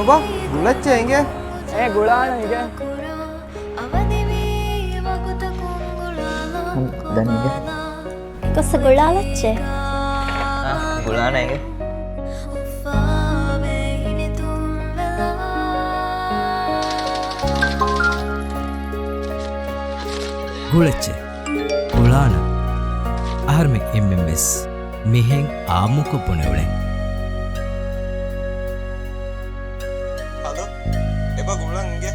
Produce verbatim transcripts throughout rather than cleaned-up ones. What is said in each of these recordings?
ބާ، ގުޅައްޗޭ އިނގޭ. އޭ، ގުޅާނަ އިނގޭ. ދަނީގެ. ގޮސް ގުޅާލައްޗޭ. އާ، ގުޅާނަ އިނގޭ. ގުޅައްޗޭ. ގުޅާނަ. އަހަރުމެން އެންމެން ވެސް މިހެން އާއްމުކޮށް ބުނެ އުޅެން. ހަލޯ، އެބަ ގުޅަން އިނގޭ.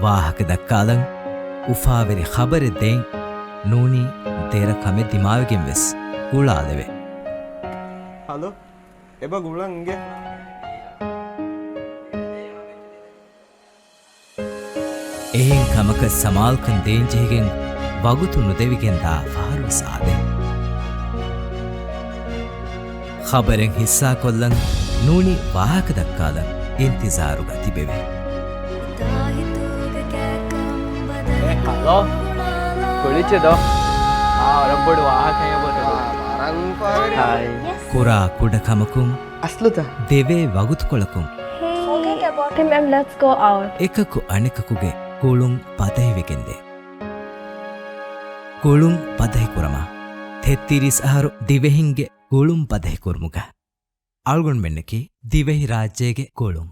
ވާހަކަ ދައްކާލަން، އުފާވެރި ޚަބަރެއް ދޭން، ނޫނީ ދެރަ ކަމެއް ދިމާވެގެން ވެސް ގުޅާލެވޭ. ހަލޯ، އެބަ ގުޅަން އިނގޭ. އެހެން ކަމަކަށް ސަމާލުކަން ދޭންޖެހިގެން ވަގުތު ނުދެވިގެން ދާ ފަހަރުވެސް އާދޭ. ޚަބަރެއް ހިއްސާކޮށްލަން ނޫނީ ވާހަކަ ދައްކާލަން އިންތިޒާރުގަ ތިބެވޭ. އޭ، ހަލޯ. ކުޅިއްޗެއް ދޯ؟ އާ، ވަރަށް ބޮޑު ވާހަކައެއް އޮތް. ހާއި. ކުރާ ކުޑަ ކަމަކުން އަސްލުތަ؟ ދެވޭ ވަގުތުކޮޅަކުން. Hey. Forget about him and let's go out. އެކަކު އަނެކަކުގެ ގުޅުން ބަދަހިވެގެންދޭ. ގުޅުން ބަދަހިކުރަމާ، ތެއްތިރީސް އަހަރު ދިވެހިންގެ ގުޅުން ބަދަހިކުރުމުގަ އަޅުގަނޑުމެންނަކީ ދިވެހިރާއްޖޭގެ ގުޅުން.